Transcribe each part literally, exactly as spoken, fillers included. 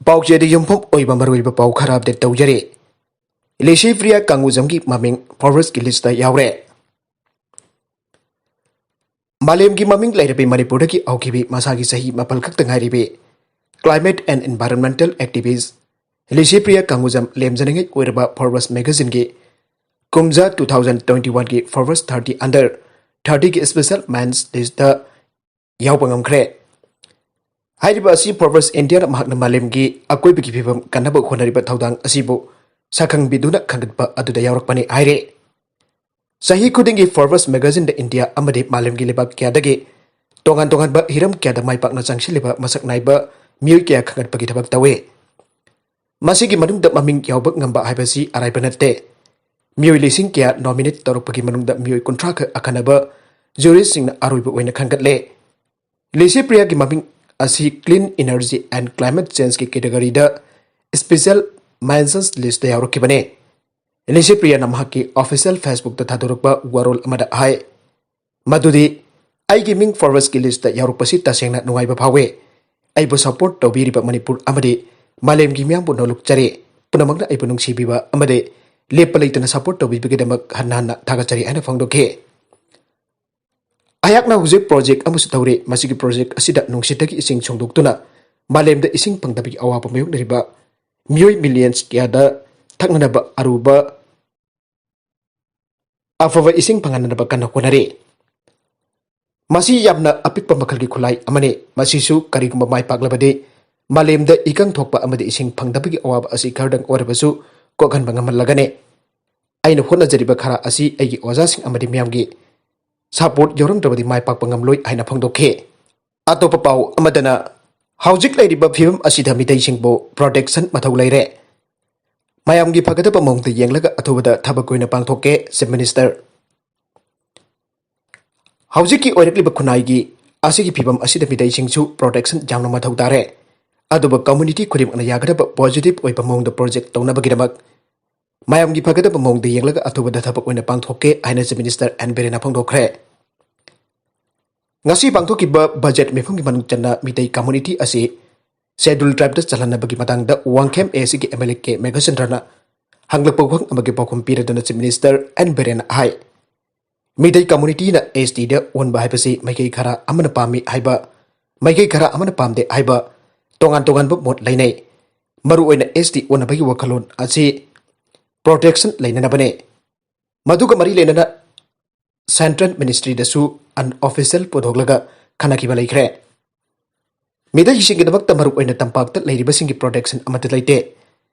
ꯄꯥꯎꯆꯦꯗ ꯌꯨꯝꯐꯝ ꯑꯣꯏꯕ ꯃꯔꯨꯑꯣꯏꯕ ꯄꯥꯎ ꯈꯔ ꯑꯞꯗꯦꯠ ꯇꯧꯖꯔꯤ꯫ ꯂꯤꯁꯤꯄ꯭ꯔꯤꯌꯥ ꯀꯥꯡꯒꯨꯖꯝꯒꯤ ꯃꯃꯤꯡ ꯐꯣꯔꯕꯁꯀꯤ ꯂꯤꯁꯇ ꯌꯥꯎꯔꯦ꯫ ꯃꯥꯂꯦꯝꯒꯤ ꯃꯃꯤꯡ ꯂꯩꯔꯕꯤ ꯃꯅꯤꯄꯨꯔꯗꯒꯤ ꯍꯧꯈꯤꯕꯤ ꯃꯁꯥꯒꯤ ꯆꯍꯤ ꯃꯥꯄꯜ ꯈꯛꯇ ꯉꯥꯏꯔꯤꯕꯤ climate and environmental activist Licypriya ꯀꯥꯡꯒꯨꯖꯝ ꯂꯦꯝꯖꯅꯤꯡꯉꯥꯏ ꯑꯣꯏꯔꯕ ꯐꯣꯔꯕꯁ ꯃꯦꯒꯥꯖꯤꯟꯒꯤ ꯀꯨꯝꯖꯥ two thousand twenty one ꯒꯤ Forbes thirty under thirty ꯒꯤ special men's list ꯇ ꯌꯥꯎꯕ ꯉꯝꯈ꯭ꯔꯦ꯫ ꯍꯥꯏꯔꯤꯕ ꯑꯁꯤ ꯐꯣꯔꯕꯁ ꯏꯟꯗꯤꯌꯥꯅ ꯃꯍꯥꯛꯅ ꯃꯥꯂꯦꯝꯒꯤ ꯑꯀꯣꯏꯕꯒꯤ ꯐꯤꯕꯝ ꯀꯟꯅꯕ ꯍꯣꯠꯅꯔꯤꯕ ꯊꯧꯗꯥꯡ ꯑꯁꯤꯕꯨ ꯁꯛꯈꯪꯕꯤꯗꯨꯅ ꯈꯪꯒꯠꯄ ꯑꯗꯨꯗ ꯌꯥꯎꯔꯛꯄꯅꯤ ꯍꯥꯏꯔꯦ꯫ ꯆꯍꯤ ꯈꯨꯗꯤꯡꯒꯤ ꯐꯣꯔꯕꯁ ꯃꯦꯒꯥꯖꯤꯟꯗ ꯏꯟꯗꯤꯌꯥ ꯑꯃꯗꯤ ꯃꯥꯂꯦꯝꯒꯤ ꯂꯩꯕꯥꯛ ꯀꯌꯥꯗꯒꯤ ꯇꯣꯉꯥꯟ ꯇꯣꯉꯥꯟꯕ ꯍꯤꯔꯝ ꯀꯌꯥꯗ ꯃꯥꯏ ꯄꯥꯛꯅ ꯆꯪꯁꯤꯜꯂꯤꯕ ꯃꯁꯛ ꯅꯥꯏꯕ ꯃꯤꯑꯣꯏ ꯀꯌꯥ ꯈꯪꯒꯠꯄꯒꯤ ꯊꯕꯛ ꯇꯧꯏ꯫ ꯃꯁꯤꯒꯤ ꯃꯅꯨꯡꯗ ꯃꯃꯤꯡ ꯌꯥꯎꯕ ꯉꯝꯕ ꯍꯥꯏꯕꯁꯤ ꯑꯔꯥꯏꯕ ꯅꯠꯇꯦ꯫ ꯃꯤꯑꯣꯏ ꯂꯤꯁꯤꯡ ꯀꯌꯥ ꯅꯣꯃꯤꯅꯦꯠ ꯇꯧꯔꯛꯄꯒꯤ ꯃꯅꯨꯡꯗ ꯃꯤꯑꯣꯏ ꯀꯨꯟꯊ꯭ꯔꯥ ꯈꯛ ꯑꯈꯟꯅꯕ ꯖꯨꯔꯤꯁꯤꯡꯅ ꯑꯔꯣꯏꯕ ꯑꯣꯏꯅ ꯈꯟꯒꯠꯂꯦ꯫ ꯂꯤꯁꯤꯄ꯭ꯔꯤꯌꯥꯒꯤ ꯃꯃꯤꯡ ꯑꯁꯤ clean energy and climate change ꯀꯤ category ꯗ special mentions list ꯇ ꯌꯥꯎꯔꯛꯈꯤꯕꯅꯤ꯫ ꯂꯤꯁꯤꯄ꯭ꯔꯤꯌꯥꯅ ꯃꯍꯥꯛꯀꯤ official Facebook ꯇ ꯊꯥꯗꯣꯔꯛꯄ ꯋꯥꯔꯣꯜ ꯑꯃꯗ ꯍꯥꯏ ꯃꯗꯨꯗꯤ, "ꯑꯩꯒꯤ ꯃꯤꯡ ꯐꯣꯔꯕꯁꯀꯤ ꯂꯤꯁꯇ ꯌꯥꯎꯔꯛꯄꯁꯤ ꯇꯁꯦꯡꯅ ꯅꯨꯡꯉꯥꯏꯕ ꯐꯥꯎꯏ꯫ ꯑꯩꯕꯨ ꯁꯄꯣꯔꯠ ꯇꯧꯕꯤꯔꯤꯕ ꯃꯅꯤꯄꯨꯔ ꯑꯃꯗꯤ ꯃꯥꯂꯦꯝꯒꯤ ꯃꯤꯌꯥꯝꯕꯨ ꯅꯣꯂꯨꯛꯆꯔꯤ꯫ ꯄꯨꯝꯅꯃꯛꯅ ꯑꯩꯕꯨ ꯅꯨꯡꯁꯤꯕꯤꯕ ꯑꯃꯗꯤ ꯂꯦꯞꯄ ꯂꯩꯇꯅ ꯁꯄꯣꯔꯠ ꯇꯧꯕꯤꯕꯒꯤꯗꯃꯛ ꯍꯟꯅ ꯍꯟꯅ ꯊꯥꯒꯠꯆꯔꯤ" ꯍꯥꯏꯅ ꯐꯣꯡꯗꯣꯛꯈꯤ꯫ ꯑꯩꯍꯥꯛꯅ ꯍꯧꯖꯤꯛ ꯄ꯭ꯔꯣꯖꯦꯛ ꯑꯃꯁꯨ ꯇꯧꯔꯤ꯫ ꯃꯁꯤꯒꯤ ꯄ꯭ꯔꯣꯖꯦꯛ ꯑꯁꯤꯗ ꯅꯨꯡꯁꯤꯠꯇꯒꯤ ꯏꯁꯤꯡ ꯁꯣꯡꯗꯣꯛꯇꯨꯅ ꯃꯥꯂꯦꯝꯗ ꯏꯁꯤꯡ ꯐꯪꯗꯕꯒꯤ ꯑꯋꯥꯕ ꯃꯥꯌꯣꯛꯅꯔꯤꯕ ꯃꯤꯑꯣꯏ ꯃꯤꯂꯤꯌꯟꯁ ꯀꯌꯥꯗ ꯊꯛꯅꯅꯕ ꯑꯔꯨꯕ ꯑꯐꯕ ꯏꯁꯤꯡ ꯐꯪꯍꯟꯅꯕ ꯀꯟꯅ ꯍꯣꯠꯅꯔꯤ꯫ ꯃꯁꯤ ꯌꯥꯝꯅ ꯑꯄꯤꯛꯄ ꯃꯈꯜꯒꯤ ꯈꯨꯠꯂꯥꯏ ꯑꯃꯅꯤ꯫ ꯃꯁꯤꯁꯨ ꯀꯔꯤꯒꯨꯝꯕ ꯃꯥꯏ ꯄꯥꯛꯂꯕꯗꯤ ꯃꯥꯂꯦꯝꯗ ꯏꯀꯪ ꯊꯣꯛꯄ ꯑꯃꯗꯤ ꯏꯁꯤꯡ ꯐꯪꯗꯕꯒꯤ ꯑꯋꯥꯕ ꯑꯁꯤ ꯈꯔꯗꯪ ꯑꯣꯏꯔꯕꯁꯨ ꯀꯣꯛꯍꯟꯕ ꯉꯝꯍꯜꯂꯒꯅꯤ꯫ ꯑꯩꯅ ꯍꯣꯠꯅꯖꯔꯤꯕ ꯈꯔ ꯑꯁꯤ ꯑꯩꯒꯤ ꯑꯣꯖꯥꯁꯤꯡ ꯑꯃꯗꯤ ꯃꯤꯌꯥꯝꯒꯤ ꯁꯄꯣꯔꯠ ꯌꯥꯎꯔꯝꯗ꯭ꯔꯕꯗꯤ ꯃꯥꯏ ꯄꯥꯛꯄ ꯉꯝꯂꯣꯏ ꯍꯥꯏꯅ ꯐꯣꯡꯗꯣꯛꯈꯤ꯫ ꯑꯇꯣꯞꯄ ꯄꯥꯎ ꯑꯃꯗꯅ, ꯍꯧꯖꯤꯛ ꯂꯩꯔꯤꯕ ꯐꯤꯕꯝ ꯑꯁꯤꯗ ꯃꯤꯇꯩꯁꯤꯡꯕꯨ ꯄ꯭ꯔꯣꯇꯦꯛꯁꯟ ꯃꯊꯧ ꯂꯩꯔꯦ꯫ ꯃꯌꯥꯝꯒꯤ ꯐꯒꯗꯕ ꯃꯑꯣꯡꯗ ꯌꯦꯡꯂꯒ ꯑꯊꯨꯕꯗ ꯊꯕꯛ ꯑꯣꯏꯅ ꯄꯥꯡꯊꯣꯛꯀꯦ, ꯆꯤꯐ ꯃꯤꯅꯤꯁꯇꯔ꯫ ꯍꯧꯖꯤꯛꯀꯤ ꯑꯣꯏꯔꯛꯂꯤꯕ ꯈꯨꯟꯅꯥꯏꯒꯤ ꯑꯁꯤꯒꯤ ꯐꯤꯕꯝ ꯑꯁꯤꯗ ꯃꯤꯇꯩꯁꯤꯡꯁꯨ ꯄ꯭ꯔꯣꯇꯦꯛꯁꯟ ꯌꯥꯝꯅ ꯃꯊꯧ ꯇꯥꯔꯦ꯫ ꯑꯗꯨꯕꯨ ꯀꯝꯃ꯭ꯌꯨꯅꯤꯇꯤ ꯈꯨꯗꯤꯡꯃꯛꯅ ꯌꯥꯒꯗꯕ ꯄꯣꯖꯤꯇꯤꯚ ꯑꯣꯏꯕ ꯃꯑꯣꯡꯗ ꯄ꯭ꯔꯣꯖꯦꯛ ꯇꯧꯅꯕꯒꯤꯗꯃꯛ ꯃꯌꯥꯝꯒꯤ ꯐꯒꯗꯕ ꯃꯑꯣꯡꯗ ꯌꯦꯡꯂꯒ ꯑꯊꯨꯕꯗ ꯊꯕꯛ ꯑꯣꯏꯅ ꯄꯥꯡꯊꯣꯛꯀꯦ ꯍꯥꯏꯅ ꯆꯤꯐ ꯃꯤꯅꯤꯁꯇꯔ ꯑꯦꯟ ꯕꯤꯔꯦꯟꯅ ꯐꯣꯡꯗꯣꯛꯈ꯭ꯔꯦ꯫ ꯉꯁꯤ ꯄꯥꯡꯊꯣꯛꯈꯤꯕ ꯕꯖꯦꯠ ꯃꯤꯐꯝꯒꯤ ꯃꯅꯨꯡ ꯆꯟꯅ ꯃꯤꯇꯩ ꯀꯝꯃ꯭ꯌꯨꯅꯤꯇꯤ ꯑꯁꯤ ꯁꯦꯗ꯭ꯌꯨꯜ ꯇ꯭ꯔꯥꯏꯕꯇ ꯆꯜꯍꯟꯅꯕꯒꯤ ꯃꯇꯥꯡꯗ ꯋꯥꯡꯈꯦꯝ ꯑꯦ ꯁꯤꯒꯤ ꯑꯦꯝ ꯑꯦꯜ ꯑꯦ ꯀꯦ ꯃꯦꯘꯆꯟꯗ꯭ꯔꯅ ꯍꯪꯂꯛꯄ ꯋꯥꯍꯪ ꯑꯃꯒꯤ ꯄꯥꯎꯈꯨꯝ ꯄꯤꯔꯗꯨꯅ ꯆꯤꯐ ꯃꯤꯅꯤꯁꯇꯔ ꯑꯦꯟ ꯕꯤꯔꯦꯟꯅ ꯍꯥꯏ, ꯃꯤꯇꯩ ꯀꯝꯃꯨꯅꯤꯇꯤꯅ ꯑꯦꯁ ꯇꯤꯗ ꯑꯣꯟꯕ ꯍꯥꯏꯕꯁꯤ ꯃꯥꯏꯀꯩ ꯈꯔ ꯑꯃꯅ ꯄꯥꯝꯃꯤ ꯍꯥꯏꯕ, ꯃꯥꯏꯀꯩ ꯈꯔ ꯑꯃꯅ ꯄꯥꯝꯗꯦ ꯍꯥꯏꯕ ꯇꯣꯉꯥꯟ ꯇꯣꯉꯥꯟꯕ ꯃꯣꯠ ꯂꯩꯅꯩ꯫ ꯃꯔꯨꯑꯣꯏꯅ ꯑꯦꯁ ꯇꯤ ꯑꯣꯟꯅꯕꯒꯤ ꯋꯥꯈꯜꯂꯣꯟ ꯑꯁꯤ ꯄ꯭ꯔꯣꯇꯦꯛꯁꯟ ꯂꯩꯅꯅꯕꯅꯦ꯫ ꯃꯗꯨꯒ ꯃꯔꯤ ꯂꯩꯅꯅ ꯁꯦꯟꯇ꯭ꯔꯦꯜ ꯃꯤꯅꯤꯁꯇ꯭ꯔꯤꯗꯁꯨ ꯑꯟꯑꯣꯐꯤꯁꯤꯌꯦꯜ ꯄꯨꯊꯣꯛꯂꯒ ꯈꯟꯅꯈꯤꯕ ꯂꯩꯈ꯭ꯔꯦ꯫ ꯃꯤꯇꯩꯁꯤꯡꯒꯤꯗꯃꯛꯇ ꯃꯔꯨꯑꯣꯏꯅ ꯇꯝꯄꯥꯛꯇ ꯂꯩꯔꯤꯕꯁꯤꯡꯒꯤ ꯄ꯭ꯔꯣꯇꯦꯛꯁꯟ ꯑꯃꯠꯇ ꯂꯩꯇꯦ꯫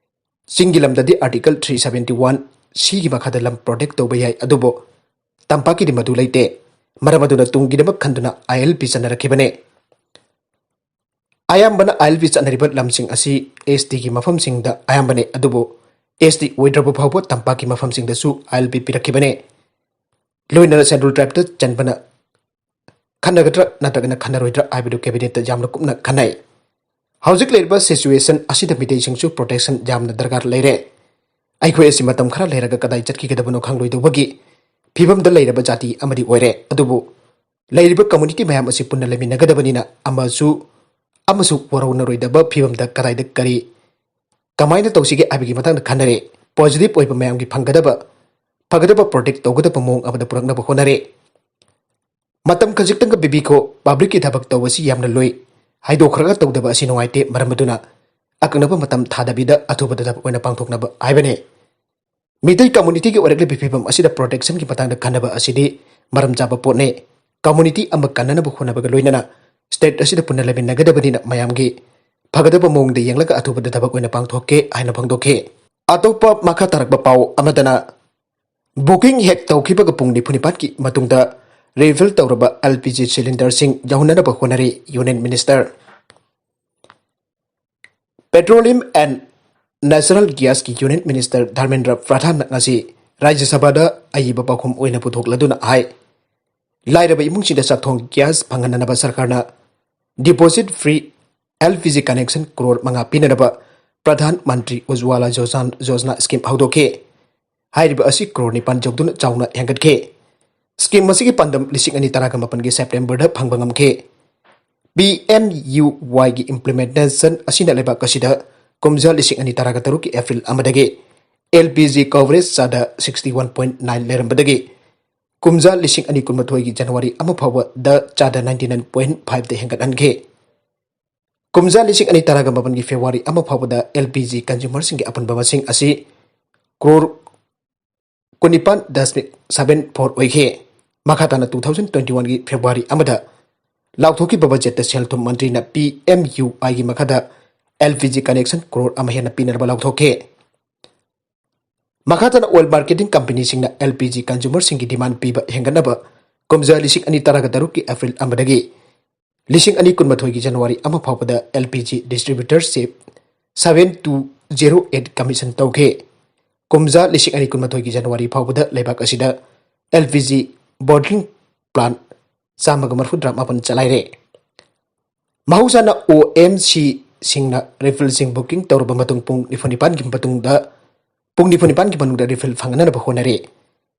ꯆꯤꯡꯒꯤ ꯂꯝꯗꯗꯤ ꯑꯥꯔꯇꯤꯀꯜ ꯊ꯭ꯔꯤ ꯁꯕꯦꯟꯇꯤ ꯋꯥꯟ ꯁꯤꯒꯤ ꯃꯈꯥꯗ ꯂꯝ ꯄ꯭ꯔꯣꯇꯦꯛ ꯇꯧꯕ ꯌꯥꯏ, ꯑꯗꯨꯕꯨ ꯇꯝꯄꯥꯛꯀꯤꯗꯤ ꯃꯗꯨ ꯂꯩꯇꯦ꯫ ꯃꯔꯝ ꯑꯗꯨꯅ ꯇꯨꯡꯒꯤꯗꯃꯛ ꯈꯟꯗꯨꯅ ꯑꯥꯏ ꯑꯦꯜ ꯄꯤ ꯆꯠꯅꯔꯛꯈꯤꯕꯅꯦ꯫ ꯑꯌꯥꯝꯕꯅ ꯑꯥꯏ ꯑꯦꯜ ꯄꯤ ꯆꯠꯅꯔꯤꯕ ꯂꯝꯁꯤꯡ ꯑꯁꯤ ꯑꯦꯁ ꯇꯤꯒꯤ ꯃꯐꯝꯁꯤꯡꯗ ꯑꯌꯥꯝꯕꯅꯦ, ꯑꯗꯨꯕꯨ ꯑꯦꯁ ꯇꯤ ꯑꯣꯏꯗ꯭ꯔꯕ ꯐꯥꯎꯕ ꯇꯝꯄꯥꯛꯀꯤ ꯃꯐꯝꯁꯤꯡꯗꯁꯨ ꯑꯥꯏ ꯑꯦꯜ ꯄꯤ ꯄꯤꯔꯛꯈꯤꯕꯅꯦ꯫ ꯂꯣꯏꯅꯅ ꯁꯦꯗ꯭ꯌꯨꯜ ꯇ꯭ꯔꯥꯏꯕꯇ ꯆꯟꯕꯅ ꯈꯟꯅꯒꯗ꯭ꯔꯥ ꯅꯠꯇ꯭ꯔꯒꯅ ꯈꯟꯅꯔꯣꯏꯗ꯭ꯔꯥ ꯍꯥꯏꯕꯗꯨ ꯀꯦꯕꯤꯅꯦꯠꯇ ꯌꯥꯝꯅ ꯀꯨꯞꯅ ꯈꯟꯅꯩ꯫ ꯍꯧꯖꯤꯛ ꯂꯩꯔꯤꯕ ꯁꯤꯆꯨꯋꯦꯁꯟ ꯑꯁꯤꯗ ꯃꯤꯇꯩꯁꯤꯡꯁꯨ ꯄ꯭ꯔꯣꯇꯦꯛꯁꯟ ꯌꯥꯝꯅ ꯗꯔꯀꯥꯔ ꯂꯩꯔꯦ꯫ ꯑꯩꯈꯣꯏ ꯑꯁꯤ ꯃꯇꯝ ꯈꯔ ꯂꯩꯔꯒ ꯀꯗꯥꯏ ꯆꯠꯈꯤꯒꯗꯕꯅꯣ ꯈꯪꯂꯣꯏꯗꯧꯕꯒꯤ ꯐꯤꯕꯝꯗ ꯂꯩꯔꯕ ꯖꯥꯇꯤ ꯑꯃꯗꯤ ꯑꯣꯏꯔꯦ꯫ ꯑꯗꯨꯕꯨ ꯂꯩꯔꯤꯕ ꯀꯝꯃꯨꯅꯤꯇꯤ ꯃꯌꯥꯝ ꯑꯁꯤ ꯄꯨꯟꯅ ꯂꯩꯃꯤꯟꯅꯒꯗꯕꯅꯤꯅ ꯑꯃꯁꯨ ꯑꯃꯁꯨ ꯋꯥꯔꯧꯅꯔꯣꯏꯗꯕ ꯐꯤꯕꯝꯗ ꯀꯗꯥꯏꯗ ꯀꯔꯤ ꯀꯃꯥꯏꯅ ꯇꯧꯁꯤꯒꯦ ꯍꯥꯏꯕꯒꯤ ꯃꯇꯥꯡꯗ ꯈꯟꯅꯔꯦ꯫ ꯄꯣꯖꯤꯇꯤꯚ ꯑꯣꯏꯕ ꯃꯌꯥꯝꯒꯤ ꯐꯪꯒꯗꯕ, ꯐꯒꯗꯕ ꯄ꯭ꯔꯣꯇꯦꯛ ꯇꯧꯒꯗꯕ ꯃꯑꯣꯡ ꯑꯃꯗ ꯄꯨꯔꯛꯅꯕ ꯍꯣꯠꯅꯔꯦ꯫ ꯃꯇꯝ ꯈꯖꯤꯛꯇꯪꯒ ꯄꯤꯕꯤꯈꯣ, ꯄꯕ꯭ꯂꯤꯛꯀꯤ ꯊꯕꯛ ꯇꯧꯕꯁꯤ ꯌꯥꯝꯅ ꯂꯨꯏ꯫ ꯍꯥꯏꯗꯣꯛꯈ꯭ꯔꯒ ꯇꯧꯗꯕ ꯑꯁꯤ ꯅꯨꯡꯉꯥꯏꯇꯦ, ꯃꯔꯝ ꯑꯗꯨꯅ ꯑꯀꯛꯅꯕ ꯃꯇꯝ ꯊꯥꯗꯕꯤꯗ ꯑꯊꯨꯕꯗ ꯊꯕꯛ ꯑꯣꯏꯅ ꯄꯥꯡꯊꯣꯛꯅꯕ ꯍꯥꯏꯕꯅꯤ꯫ ꯃꯤꯇꯩ ꯀꯝꯃꯨꯅꯤꯇꯤꯒꯤ ꯑꯣꯏꯔꯛꯂꯤꯕ ꯐꯤꯕꯝ ꯑꯁꯤꯗ ꯄ꯭ꯔꯣꯇꯦꯛꯁꯟꯒꯤ ꯃꯇꯥꯡꯗ ꯈꯟꯅꯕ ꯑꯁꯤꯗꯤ ꯃꯔꯝ ꯆꯥꯕ ꯄꯣꯠꯅꯤ꯫ ꯀꯝꯃꯨꯅꯤꯇꯤ ꯑꯃ ꯀꯟꯅꯅꯕ ꯍꯣꯠꯅꯕꯒ ꯂꯣꯏꯅꯅ ꯁ꯭ꯇꯦꯠ ꯑꯁꯤꯗ ꯄꯨꯟꯅ ꯂꯩꯃꯤꯟꯅꯒꯗꯕꯅꯤꯅ ꯃꯌꯥꯝꯒꯤ ꯐꯒꯗꯕ ꯃꯑꯣꯡꯗ ꯌꯦꯡꯂꯒ ꯑꯊꯨꯕꯗ ꯊꯕꯛ ꯑꯣꯏꯅ ꯄꯥꯡꯊꯣꯛꯀꯦ ꯍꯥꯏꯅ ꯐꯣꯡꯗꯣꯛꯈꯤ꯫ ꯑꯇꯣꯞꯄ ꯃꯈꯥ ꯇꯥꯔꯛꯄ ꯄꯥꯎ ꯑꯃꯗꯅ, ꯕꯨꯀꯤꯡ ꯍꯦꯛ ꯇꯧꯈꯤꯕꯒ ꯄꯨꯡ ꯅꯤꯐꯨ ꯅꯤꯄꯥꯟꯒꯤ ꯃꯇꯨꯡꯗ ꯔꯤꯐꯤꯜ ꯇꯧꯔꯕ ꯑꯦꯜ ꯄꯤ ꯖꯤ ꯁꯤꯂꯤꯟꯗꯔꯁꯤꯡ ꯌꯧꯍꯟꯅꯅꯕ ꯍꯣꯠꯅꯔꯤ union minister. Petroleum and natural ꯒ꯭ꯌꯥꯁꯀꯤ ꯌꯨꯅꯤꯌꯟ ꯃꯤꯅꯤꯁꯇꯔ ꯙꯔꯃꯦꯟꯗ꯭ꯔ ꯄ꯭ꯔꯙꯥꯟꯅ ꯉꯁꯤ ꯔꯥꯖ꯭ꯌ ꯁꯚꯥꯗ ꯑꯏꯕ ꯄꯥꯎꯈꯨꯝ ꯑꯣꯏꯅ ꯄꯨꯊꯣꯛꯂꯗꯨꯅ ꯍꯥꯏ, ꯂꯥꯏꯔꯕ ꯏꯃꯨꯡꯁꯤꯡꯗ ꯆꯥꯛꯊꯣꯡ ꯒ꯭ꯌꯥꯁ ꯐꯪꯍꯟꯅꯅꯕ ꯁꯔꯀꯥꯔꯅ deposit free L P G connection crore ꯃꯉꯥ ꯄꯤꯅꯅꯕ ꯄ꯭ꯔꯙꯥꯟ ꯃꯟꯇ꯭ꯔꯤ ꯎꯖ꯭ꯋꯥꯂꯥ ꯌꯣꯖꯥꯟ-, ꯌꯣꯖꯅꯥ ꯁ꯭ꯀꯤꯝ ꯍꯧꯗꯣꯛꯈꯤ꯫ ꯍꯥꯏꯔꯤꯕ ꯑꯁꯤ ꯀ꯭ꯔꯣꯔ ꯅꯤꯄꯥꯟ ꯌꯧꯗꯨꯅ ꯆꯥꯎꯅ ꯍꯦꯟꯒꯠꯈꯤ꯫ ꯁ꯭ꯀꯤꯝ ꯑꯁꯤꯒꯤ ꯄꯥꯟꯗꯝ ꯂꯤꯁꯤꯡ ꯑꯅꯤ ꯇꯔꯥꯒ ꯃꯥꯄꯟꯒꯤ ꯁꯦꯞꯇꯦꯝꯕꯔꯗ ꯐꯪꯕ ꯉꯝꯈꯤ꯫ ꯄꯤ ꯑꯦꯝ ꯌꯨ ꯋꯥꯏꯒꯤ implementation ꯑꯁꯤꯅ ꯂꯩꯕꯥꯛ ꯑꯁꯤꯗ ꯀꯨꯝꯖꯥ ꯂꯤꯁꯤꯡ ꯑꯅꯤ ꯇꯔꯥꯒ ꯇꯔꯨꯛꯀꯤ ꯑꯦꯄ꯭ꯔꯤꯜ ꯑꯃꯗꯒꯤ L P G coverage ꯆꯥꯗ sixty one point nine ꯂꯩꯔꯝꯕꯗꯒꯤ ꯀꯨꯝꯖꯥ ꯂꯤꯁꯤꯡ ꯑꯅꯤ ꯀꯨꯟꯃꯥꯊꯣꯏꯒꯤ ꯖꯅꯋꯥꯔꯤ ꯑꯃ ꯐꯥꯎꯕꯗ ꯆꯥꯗ ninety nine point five ꯗ ꯍꯦꯟꯒꯠꯍꯟꯈꯤ꯫ ꯀꯨꯝꯖꯥ ꯂꯤꯁꯤꯡ ꯑꯅꯤ ꯇꯔꯥꯒ ꯃꯥꯄꯟꯒꯤ ꯐꯦꯕ꯭ꯔꯨꯋꯥꯔꯤ ꯑꯃ ꯐꯥꯎꯕꯗ L P G consumerꯁꯤꯡꯒꯤ ꯑꯄꯨꯟꯕ ꯃꯁꯤꯡ ꯑꯁꯤ ꯀ꯭ꯔꯣꯔ ꯀꯨꯟꯅꯤꯄꯥꯟ ꯗꯁꯃꯤꯛ seven four ꯑꯣꯏꯈꯤ꯫ ꯃꯈꯥ ꯇꯥꯅ two thousand twenty oneꯒꯤ ꯐꯦꯕ꯭ꯔꯨꯋꯥꯔꯤ ꯑꯃꯗ ꯂꯥꯎꯊꯣꯛꯈꯤꯕ ꯕꯖꯦꯠꯇ ꯁꯦꯜ ꯊꯨꯝ ꯃꯟꯇ꯭ꯔꯤꯅ P M U Iꯒꯤ ꯃꯈꯥꯗ L P G connection crore ꯑꯃ ꯍꯦꯟꯅ ꯄꯤꯅꯅꯕ ꯂꯥꯎꯊꯣꯛꯈꯤ꯫ ꯃꯈꯥ ꯇꯥꯅ oil marketing companyꯁꯤꯡꯅ L P G consumerꯁꯤꯡꯒꯤ demand ꯄꯤꯕ ꯍꯦꯟꯒꯠꯅꯕ ꯀꯨꯝꯖꯥ ꯂꯤꯁꯤꯡ ꯑꯅꯤ ꯇꯔꯥꯒ ꯇꯔꯨꯛꯀꯤ ꯑꯦꯄ꯭ꯔꯤꯜ ꯑꯃꯗꯒꯤ ꯂꯤꯁꯤꯡ ꯑꯅꯤ ꯀꯨꯟꯃꯥꯊꯣꯏꯒꯤ ꯖꯅꯋꯥꯔꯤ ꯑꯃ ꯐꯥꯎꯕꯗ L P G distributorship seven two zero eight commission ꯇꯧꯈꯤ꯫ ꯀꯨꯝꯖꯥ ꯂꯤꯁꯤꯡ ꯑꯅꯤ ꯀꯨꯟꯃꯥꯊꯣꯏꯒꯤ ꯖꯅꯋꯥꯔꯤ ꯐꯥꯎꯕꯗ ꯂꯩꯕꯥꯛ ꯑꯁꯤꯗ L P G bottling plant ꯆꯥꯝꯃꯒ ꯃꯔꯐꯨꯇꯔꯥ ꯃꯥꯄꯟ ꯆꯂꯥꯏꯔꯦ꯫ ꯃꯍꯧꯁꯥꯅ O M Cꯁꯤꯡꯅ refillꯁꯤꯡ booking ꯇꯧꯔꯕ ꯃꯇꯨꯡ ꯄꯨꯡ ꯅꯤꯐꯨ ꯅꯤꯄꯥꯟꯒꯤ ꯃꯇꯨꯡꯗ, ꯄꯨꯡ ꯅꯤꯐꯨ ꯅꯤꯄꯥꯟꯒꯤ ꯃꯅꯨꯡꯗ refill ꯐꯪꯍꯟꯅꯕ ꯍꯣꯠꯅꯔꯤ꯫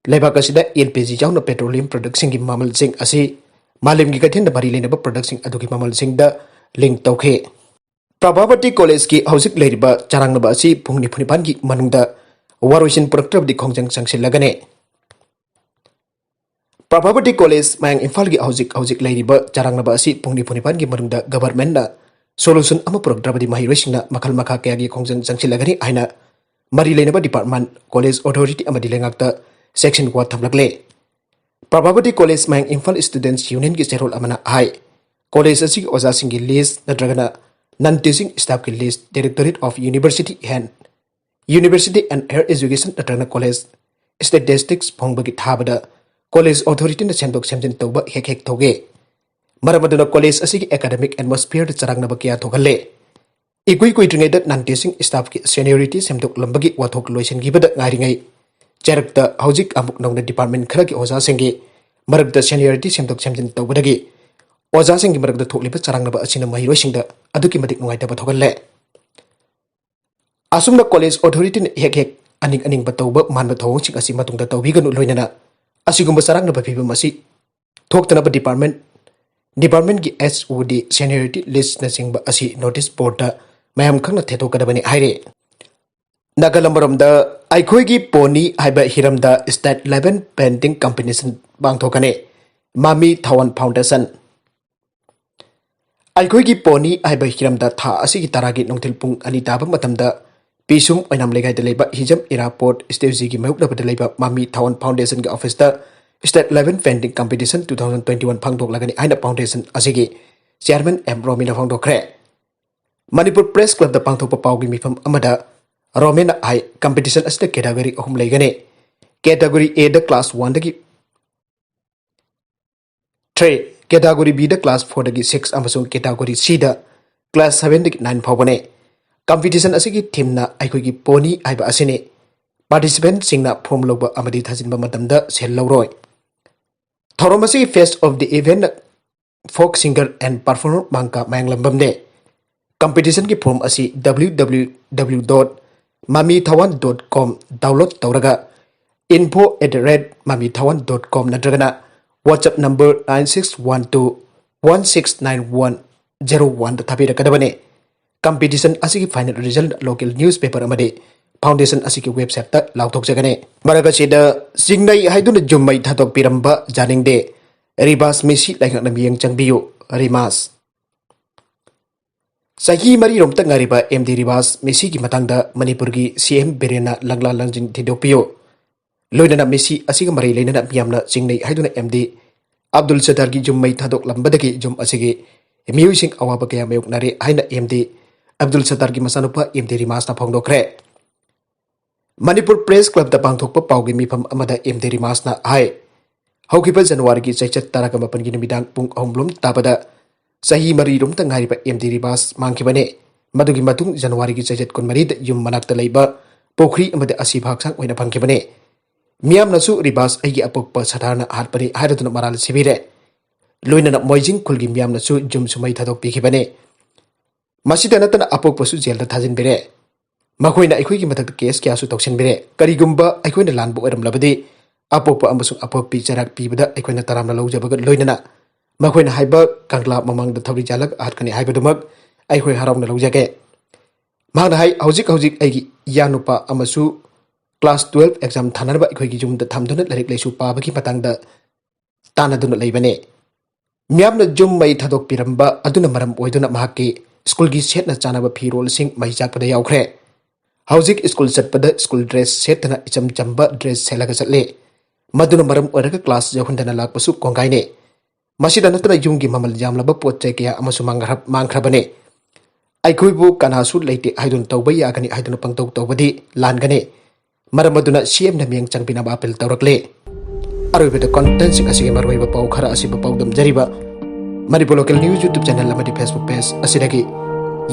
ꯂꯩꯕꯥꯛ ꯑꯁꯤꯗ L P G ꯌꯥꯎꯅ petroleum productꯁꯤꯡꯒꯤ ꯃꯃꯜꯁꯤꯡ ꯑꯁꯤ ꯃꯥꯂꯦꯝꯒꯤ ꯀꯩꯊꯦꯜꯗ ꯃꯔꯤ ꯂꯩꯅꯕ productꯁꯤꯡ ꯑꯗꯨꯒꯤ ꯃꯃꯜꯁꯤꯡꯗ link ꯇꯧꯈꯤ꯫ ꯄ꯭ꯔꯚꯥꯕꯇꯤ ꯀꯣꯂꯦꯖꯀꯤ ꯍꯧꯖꯤꯛ ꯂꯩꯔꯤꯕ ꯆꯔꯥꯡꯅꯕ ꯑꯁꯤ ꯄꯨꯡ ꯅꯤꯐꯨ ꯅꯤꯄꯥꯟꯒꯤ ꯃꯅꯨꯡꯗ ꯋꯥꯔꯣꯏꯁꯤꯟ ꯄꯨꯔꯛꯇ꯭ꯔꯕꯗꯤ ꯈꯣꯡꯖꯪ ꯆꯪꯁꯤꯜꯂꯒꯅꯤ꯫ ꯄ꯭ꯔꯚꯥꯕꯇꯤ ꯀꯣꯂꯦꯖ ꯃꯌꯥꯡ ꯏꯝꯐꯥꯜꯒꯤ ꯍꯧꯖꯤꯛ ꯍꯧꯖꯤꯛ ꯂꯩꯔꯤꯕ ꯆꯔꯥꯡꯅꯕ ꯑꯁꯤ ꯄꯨꯡ ꯅꯤꯐꯨ ꯅꯤꯄꯥꯟꯒꯤ ꯃꯅꯨꯡꯗ governmentꯅ solution ꯑꯃ ꯄꯨꯔꯛꯇ꯭ꯔꯕꯗꯤ ꯃꯍꯩꯔꯣꯏꯁꯤꯡꯅ ꯃꯈꯜ ꯃꯈꯥ ꯀꯌꯥꯒꯤ ꯈꯣꯡꯖꯪ ꯆꯪꯁꯤꯜꯂꯒꯅꯤ ꯍꯥꯏꯅ ꯃꯔꯤ ꯂꯩꯅꯕ department, college authority ꯑꯃꯗꯤ ꯂꯩꯉꯥꯛꯇ ꯆꯦꯛꯁꯤꯟ ꯋꯥ ꯊꯝꯂꯛꯂꯦ꯫ ꯄ꯭ꯔꯚꯥꯕꯇꯤ ꯀꯣꯂꯦꯖ ꯃꯌꯥꯡ ꯏꯝꯐꯥꯜ Students Unionꯒꯤ ꯆꯦꯔꯣꯜ ꯑꯃꯅ ꯍꯥꯏ, ꯀꯣꯂꯦꯖ ꯑꯁꯤꯒꯤ ꯑꯣꯖꯥꯁꯤꯡꯒꯤ list ꯅꯠꯇ꯭ꯔꯒꯅ non teaching staffꯀꯤ list Directorate of University and University and Higher Education ꯅꯠꯇ꯭ꯔꯒꯅ college statistics ꯐꯣꯡꯕꯒꯤ ꯊꯥꯕꯗ college authorityꯅ ꯁꯦꯝꯗꯣꯛ ꯁꯦꯝꯖꯤꯟ ꯇꯧꯕ ꯍꯦꯛ ꯍꯦꯛ ꯇꯧꯒꯦ꯫ ꯃꯔꯝ ꯑꯗꯨꯅ ꯀꯣꯂꯦꯖ ꯑꯁꯤꯒꯤ academic atmosphereꯗ ꯆꯔꯥꯡꯅꯕ ꯀꯌꯥ ꯊꯣꯛꯍꯜꯂꯦ꯫ ꯏꯀꯨꯏ ꯀꯨꯏꯗ꯭ꯔꯤꯉꯩꯗ non teaching staffꯀꯤ seniority ꯁꯦꯝꯗꯣꯛꯂꯝꯕꯒꯤ ꯋꯥꯊꯣꯛ ꯂꯣꯏꯁꯤꯟꯈꯤꯕꯗ ꯉꯥꯏꯔꯤꯉꯩ ꯆꯩꯔꯛꯇ ꯍꯧꯖꯤꯛ ꯑꯃꯨꯛ ꯅꯧꯅ department ꯈꯔꯒꯤ ꯑꯣꯖꯥꯁꯤꯡꯒꯤ ꯃꯔꯛꯇ seniority ꯁꯦꯝꯗꯣꯛ ꯁꯦꯝꯖꯤꯟ ꯇꯧꯕꯗꯒꯤ ꯑꯣꯖꯥꯁꯤꯡꯒꯤ ꯃꯔꯛꯇ ꯊꯣꯛꯂꯤꯕ ꯆꯔꯥꯡꯅꯕ ꯑꯁꯤꯅ ꯃꯍꯩꯔꯣꯏꯁꯤꯡꯗ ꯑꯗꯨꯛꯀꯤ ꯃꯇꯤꯛ ꯅꯨꯡꯉꯥꯏꯇꯕ ꯊꯣꯛꯍꯜꯂꯦ꯫ ꯑꯁꯨꯝꯅ ꯀꯣꯂꯦꯖ ꯑꯣꯊꯣꯔꯤꯇꯤꯅ ꯍꯦꯛ ꯍꯦꯛ ꯑꯅꯤꯡ ꯑꯅꯤꯡꯕ ꯇꯧꯕ ꯃꯥꯟꯕ ꯊꯧꯑꯣꯡꯁꯤꯡ ꯑꯁꯤ ꯃꯇꯨꯡꯗ ꯇꯧꯕꯤꯒꯅꯨ, ꯂꯣꯏꯅꯅ ꯑꯁꯤꯒꯨꯝꯕ ꯆꯔꯥꯡꯅꯕ ꯐꯤꯕꯝ ꯑꯁꯤ ꯊꯣꯛꯇꯅꯕ department ꯗꯤꯄꯥꯔꯠꯃꯦꯟꯒꯤ ꯑꯦꯁ ꯑꯣ ꯗꯤ, ꯁꯦꯅꯤꯌꯣꯔꯤꯇꯤ ꯂꯤꯁꯅꯆꯤꯡꯕ ꯑꯁꯤ ꯅꯣꯇꯤꯁ ꯕꯣꯔꯗꯇ ꯃꯌꯥꯝ ꯈꯪꯅ ꯊꯦꯠꯇꯣꯛꯀꯗꯕꯅꯤ ꯍꯥꯏꯔꯤ꯫ ꯅꯥꯒꯥꯂꯝ ꯑꯃꯔꯣꯝꯗ ꯑꯩꯈꯣꯏꯒꯤ ꯄꯣꯅꯤ ꯍꯥꯏꯕ ꯍꯤꯔꯝꯗ ꯁ꯭ꯇꯦꯠ ꯂꯦꯚꯦꯜ ꯄꯦꯟꯇꯤꯡ ꯀꯝꯄꯤꯇꯤꯁꯟ ꯄꯥꯡꯊꯣꯛꯀꯅꯤ꯫ ꯃꯥꯃꯤ ꯊꯥꯋꯟ ꯐꯥꯎꯟꯗꯦꯁꯟ꯫ ꯑꯩꯈꯣꯏꯒꯤ ꯄꯣꯅꯤ ꯍꯥꯏꯕ ꯍꯤꯔꯝꯗ ꯊꯥ ꯑꯁꯤꯒꯤ ꯇꯔꯥꯒꯤ ꯅꯨꯡꯊꯤꯜ ꯄꯨꯡ ꯑꯅꯤ ꯇꯥꯕ ꯃꯇꯝꯗ ꯄꯤꯁꯨꯝ ꯑꯣꯏꯅꯥꯝ ꯂꯩꯀꯥꯏꯗ ꯂꯩꯕ ꯍꯤꯖꯝ ꯏꯔꯥ ꯄꯣꯔꯠ ꯁ꯭ꯇꯦꯖꯤꯒꯤ ꯃꯥꯌꯣꯛꯅꯕꯗ ꯂꯩꯕ ꯃꯥꯃꯤ ꯊꯥꯋꯟ ꯐꯥꯎꯟꯗꯦꯁꯟꯒꯤ ꯑꯣꯐꯤꯁꯇ state level painting competition two thousand twenty one ꯄꯥꯡꯊꯣꯛꯂꯒꯅꯤ ꯍꯥꯏꯅ ꯐꯥꯎꯟꯗꯦꯁꯟ ꯑꯁꯤꯒꯤ ꯆꯤꯌꯥꯔꯃꯦꯟ ꯑꯦꯝ ꯔꯣꯃꯤꯅ ꯐꯣꯡꯗꯣꯛꯈ꯭ꯔꯦ꯫ ꯃꯅꯤꯄꯨꯔ ꯄ꯭ꯔꯦꯁ ꯀ꯭ꯂꯕꯇ ꯄꯥꯡꯊꯣꯛꯄ ꯄꯥꯎꯒꯤ ꯃꯤꯐꯝ ꯑꯃꯗ ꯔꯣꯃꯤꯅ ꯍꯥꯏ, ꯀꯝꯄꯤꯇꯤꯁꯟ ꯑꯁꯤꯗ ꯀꯦꯇꯥꯒꯣꯔꯤ ꯑꯍꯨꯝ ꯂꯩꯒꯅꯤ꯫ ꯀꯦꯇꯥꯒꯣꯔꯤ ꯑꯦꯗ ꯀ꯭ꯂꯥꯁ ꯋꯥꯟꯗꯒꯤ ꯊ꯭ꯔꯤ, ꯀꯦꯇꯥꯒꯣꯔꯤ ꯕꯤꯗ ꯀ꯭ꯂꯥꯁ ꯐꯣꯔꯗꯒꯤ ꯁꯤꯛꯁ ꯑꯃꯁꯨꯡ ꯀꯦꯇꯥꯒꯣꯔꯤ ꯁꯤꯗ ꯀ꯭ꯂꯥꯁ ꯁꯚꯦꯟꯗꯒꯤ ꯅꯥꯏꯟ ꯐꯥꯎꯕꯅꯤ꯫ ꯀꯝꯄꯤꯇꯤꯁꯟ ꯑꯁꯤꯒꯤ ꯊꯤꯝꯅ ꯑꯩꯈꯣꯏꯒꯤ ꯄꯣꯅꯤ ꯍꯥꯏꯕ ꯑꯁꯤꯅꯤ꯫ ꯄꯥꯔꯇꯤꯁꯤꯄꯦꯟꯠꯁꯤꯡꯅ ꯐꯣꯔꯝ ꯂꯧꯕ ꯑꯃꯗꯤ ꯊꯥꯖꯤꯟꯕ ꯃꯇꯝꯗ ꯁꯦꯜ ꯂꯧꯔꯣꯏ꯫ ꯊꯧꯔꯝ ꯑꯁꯤꯒꯤ face of the event folk singer and performer Mangka ꯃꯌꯥꯡꯂꯝꯕꯝꯅꯦ꯫ ꯀꯝꯄꯤꯇꯤꯁꯟꯒꯤ ꯐꯣꯔꯝ ꯑꯁꯤ W W W dot Mami Thawan dot com download ꯇꯧꯔꯒ info at the rate mami thawan dot com ꯅꯠꯇ꯭ꯔꯒꯅ WhatsApp number nine six one two one six nine one zero one ꯗ ꯊꯥꯕꯤꯔꯛꯀꯗꯕꯅꯤ꯫ Competition ꯑꯁꯤꯒꯤ final result local newspaper ꯑꯃꯗꯤ foundation ꯑꯁꯤꯒꯤ ꯋꯦꯕꯁꯥꯏꯠꯇ ꯂꯥꯎꯊꯣꯛꯆꯒꯅꯤ꯫ ꯃꯔꯛ ꯑꯁꯤꯗ ꯆꯤꯡꯅꯩ ꯍꯥꯏꯗꯨꯅ ꯌꯨꯝ ꯃꯩ ꯊꯥꯗꯣꯛꯄꯤꯔꯝꯕ ꯌꯥꯅꯤꯡꯗꯦ꯫ ꯔꯤꯕꯥꯁ ꯃꯤꯁꯤ ꯂꯩꯉꯥꯛꯅ ꯃꯤꯠꯌꯦꯡ ꯆꯪꯕꯤꯌꯨ꯫ ꯔꯤꯃꯥꯁ꯫ ꯆꯍꯤ ꯃꯔꯤꯔꯣꯝꯇ ꯉꯥꯏꯔꯤꯕ ꯑꯦꯝ ꯗꯤ ꯔꯤꯕꯥꯁ ꯃꯤꯁꯤꯒꯤ ꯃꯇꯥꯡꯗ ꯃꯅꯤꯄꯨꯔꯒꯤ ꯁꯤ ꯑꯦꯝ ꯕꯤꯔꯦꯟꯅ ꯂꯪꯂꯥ ꯂꯪꯖꯤꯟ ꯊꯤꯟꯗꯣꯛꯄꯤꯌꯨ꯫ ꯂꯣꯏꯅꯅ ꯃꯤꯁꯤ ꯑꯁꯤꯒ ꯃꯔꯤ ꯂꯩꯅꯅ ꯃꯤꯌꯥꯝꯅ ꯆꯤꯡꯅꯩ ꯍꯥꯏꯗꯨꯅ ꯑꯦꯝ ꯗꯤ ꯑꯕꯗꯨꯜ ꯁꯠꯇꯥꯔꯒꯤ ꯌꯨꯝ ꯃꯩ ꯊꯥꯗꯣꯛꯂꯝꯕꯗꯒꯤ ꯌꯨꯝ ꯑꯁꯤꯒꯤ ꯃꯤꯑꯣꯏꯁꯤꯡ ꯑꯋꯥꯕ ꯀꯌꯥ ꯃꯥꯌꯣꯛꯅꯔꯦ ꯍꯥꯏꯅ ꯑꯦꯝ ꯗꯤ ꯑꯕꯗꯨꯜ ꯁꯠꯇꯥꯔꯒꯤ ꯃꯆꯥꯅꯨꯄꯥ ꯑꯦꯝ ꯗꯤ ꯔꯤꯃꯥꯁꯅ ꯐꯣꯡꯗꯣꯛꯈ꯭ꯔꯦ꯫ ꯃꯅꯤꯄꯨꯔ ꯄ꯭ꯔꯦꯁ ꯀ꯭ꯂꯕꯇ ꯄꯥꯡꯊꯣꯛꯄ ꯄꯥꯎꯒꯤ ꯃꯤꯐꯝ ꯑꯃꯗ ꯑꯦꯝ ꯗꯤ ꯔꯤꯃꯥꯁꯅ ꯍꯥꯏ, ꯍꯧꯈꯤꯕ ꯖꯅꯋꯥꯔꯤꯒꯤ ꯆꯩꯆꯠ ꯇꯔꯥꯒ ꯃꯥꯄꯟꯒꯤ ꯅꯨꯃꯤꯗꯥꯡ ꯄꯨꯡ ꯑꯍꯨꯝ ꯂꯣꯝ ꯇꯥꯕꯗ ꯆꯍꯤ ꯃꯔꯤꯔꯣꯝꯇ ꯉꯥꯏꯔꯤꯕ ꯑꯦꯝ ꯗꯤ ꯔꯤꯕꯥꯁ ꯃꯥꯡꯈꯤꯕꯅꯤ꯫ ꯃꯗꯨꯒꯤ ꯃꯇꯨꯡ ꯖꯅꯋꯥꯔꯤꯒꯤ ꯆꯩꯆꯠ ꯀꯨꯟꯃꯔꯤꯗ ꯌꯨꯝ ꯃꯅꯥꯛꯇ ꯂꯩꯕ ꯄꯨꯈ꯭ꯔꯤ ꯑꯃꯗ ꯑꯁꯤꯕ ꯍꯛꯆꯥꯡ ꯑꯣꯏꯅ ꯐꯪꯈꯤꯕꯅꯤ꯫ ꯃꯤꯌꯥꯝꯅꯁꯨ ꯔꯤꯕꯥꯁ ꯑꯩꯒꯤ ꯑꯄꯣꯛꯄ ꯁꯥꯊꯥꯔꯅ ꯍꯥꯠꯄꯅꯤ ꯍꯥꯏꯔꯗꯨꯅ ꯃꯔꯥꯜ ꯁꯤꯕꯤꯔꯦ꯫ ꯂꯣꯏꯅꯅ ꯃꯣꯏꯖꯤꯡ ꯈꯨꯜꯒꯤ ꯃꯤꯌꯥꯝꯅꯁꯨ ꯌꯨꯝꯁꯨ ꯃꯩ ꯊꯥꯗꯣꯛꯄꯤꯈꯤꯕꯅꯤ꯫ ꯃꯁꯤꯗ ꯅꯠꯇꯅ ꯑꯄꯣꯛꯄꯁꯨ ꯖꯦꯜꯗ ꯊꯥꯖꯤꯟꯕꯤꯔꯦ꯫ ꯃꯈꯣꯏꯅ ꯑꯩꯈꯣꯏꯒꯤ ꯃꯊꯛꯇ ꯀꯦꯁ ꯀꯌꯥꯁꯨ ꯇꯧꯁꯤꯟꯕꯤꯔꯦ꯫ ꯀꯔꯤꯒꯨꯝꯕ ꯑꯩꯈꯣꯏꯅ ꯂꯥꯟꯕ ꯑꯣꯏꯔꯝꯂꯕꯗꯤ ꯑꯄꯣꯛꯄ ꯑꯃꯁꯨꯡ ꯑꯄꯣꯛꯄꯤ ꯆꯩꯔꯥꯛ ꯄꯤꯕꯗ ꯑꯩꯈꯣꯏꯅ ꯇꯔꯥꯝꯅ ꯂꯧꯖꯕꯒ ꯂꯣꯏꯅꯅ ꯃꯈꯣꯏꯅ ꯍꯥꯏꯕ ꯀꯪꯂꯥ ꯃꯃꯥꯡꯗ ꯊꯧꯔꯤ ꯌꯥꯜꯂꯒ ꯍꯥꯠꯀꯅꯤ ꯍꯥꯏꯕꯗꯨꯃꯛ ꯑꯩꯈꯣꯏ ꯍꯔꯥꯎꯅ ꯂꯧꯖꯒꯦ꯫ ꯃꯍꯥꯛꯅ ꯍꯥꯏ, ꯍꯧꯖꯤꯛ ꯍꯧꯖꯤꯛ ꯑꯩꯒꯤ ꯏꯌꯥꯅꯨꯄꯥ ꯑꯃꯁꯨ class twelve exam ꯊꯥꯅꯅꯕ ꯑꯩꯈꯣꯏꯒꯤ ꯌꯨꯝꯗ ꯊꯝꯗꯨꯅ ꯂꯥꯏꯔꯤꯛ ꯂꯥꯏꯁꯨ ꯄꯥꯕꯒꯤ ꯃꯇꯥꯡꯗ ꯇꯥꯟꯅꯗꯨꯅ ꯂꯩꯕꯅꯤ꯫ ꯃꯤꯌꯥꯝꯅ ꯌꯨꯝ ꯃꯩ ꯊꯥꯗꯣꯛꯄꯤꯔꯝꯕ ꯑꯗꯨꯅ ꯃꯔꯝ ꯑꯣꯏꯗꯨꯅ ꯃꯍꯥꯛꯀꯤ ꯁ꯭ꯀꯨꯜꯒꯤ ꯁꯦꯠꯅ ꯆꯥꯅꯕ ꯐꯤꯔꯣꯜꯁꯤꯡ ꯃꯩ ꯆꯥꯛꯄꯗ ꯌꯥꯎꯈ꯭ꯔꯦ꯫ ꯍꯧꯖꯤꯛ ꯁ꯭ꯀꯨꯜ ꯆꯠꯄꯗ ꯁ꯭ꯀꯨꯜ ꯗ꯭ꯔꯦꯁ ꯁꯦꯠꯇꯅ ꯏꯆꯝ ꯆꯝꯕ ꯗ꯭ꯔꯦꯁ ꯁꯦꯠꯂꯒ ꯆꯠꯂꯤ꯫ ꯃꯗꯨꯅ ꯃꯔꯝ ꯑꯣꯏꯔꯒ ꯀ꯭ꯂꯥꯁ ꯌꯧꯍꯟꯗꯅ ꯂꯥꯛꯄꯁꯨ ꯀꯣꯡꯒꯥꯏꯅꯤ꯫ ꯃꯁꯤꯗ ꯅꯠꯇꯅ ꯌꯨꯝꯒꯤ ꯃꯃꯜ ꯌꯥꯝꯂꯕ ꯄꯣꯠ ꯆꯩ ꯀꯌꯥ ꯑꯃꯁꯨ ꯃꯥꯡꯈ꯭ꯔ-, ꯃꯥꯡꯈ꯭ꯔꯕꯅꯤ꯫ ꯑꯩꯈꯣꯏꯕꯨ ꯀꯅꯥꯁꯨ ꯂꯩꯇꯦ ꯍꯥꯏꯗꯨꯅ ꯇꯧꯕ ꯌꯥꯒꯅꯤ ꯍꯥꯏꯗꯨꯅ ꯄꯪꯇꯧ ꯇꯧꯕꯗꯤ ꯂꯥꯟꯒꯅꯤ꯫ ꯃꯔꯝ ꯑꯗꯨꯅ ꯁꯤ ꯑꯦꯝꯅ ꯃꯤꯠꯌꯦꯡ ꯆꯪꯕꯤꯅꯕ ꯑꯄꯤꯜ ꯇꯧꯔꯛꯂꯦ꯫ ꯑꯔꯣꯏꯕꯗ ꯀꯣꯟꯇꯦꯟꯁꯤꯡ ꯑꯁꯤꯒꯤ ꯃꯔꯨꯑꯣꯏꯕ ꯄꯥꯎ ꯈꯔ ꯑꯁꯤꯕꯨ ꯄꯥꯎꯗꯝꯖꯔꯤꯕ Manipur local news YouTube channel ꯑꯃꯗꯤ Facebook ꯄꯦꯖ ꯑꯁꯤꯗꯒꯤ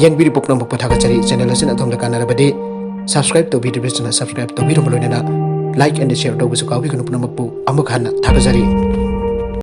ꯌꯦꯡꯕꯤꯔꯤꯕ ꯄꯨꯝꯅꯃꯛꯄꯨ ꯊꯥꯒꯠꯆꯔꯤ꯫ ꯆꯦꯅꯦꯜ ꯑꯁꯤꯅ ꯑꯗꯣꯝꯗ ꯀꯥꯟꯅꯔꯕꯗꯤ subscribe ꯇꯧꯕꯤꯗ꯭ꯔꯤꯕꯁꯤꯡꯅ subscribe ꯇꯧꯕꯤꯔꯕ ꯂꯣꯏꯅꯅ like and share ꯇꯧꯕꯁꯨ ꯀꯥꯎꯕꯤꯒꯅꯨ꯫ ꯄꯨꯝꯅꯃꯛꯄꯨ ꯑꯃꯨꯛ ꯍꯟꯅ ꯊꯥꯒꯠꯆꯔꯤ꯫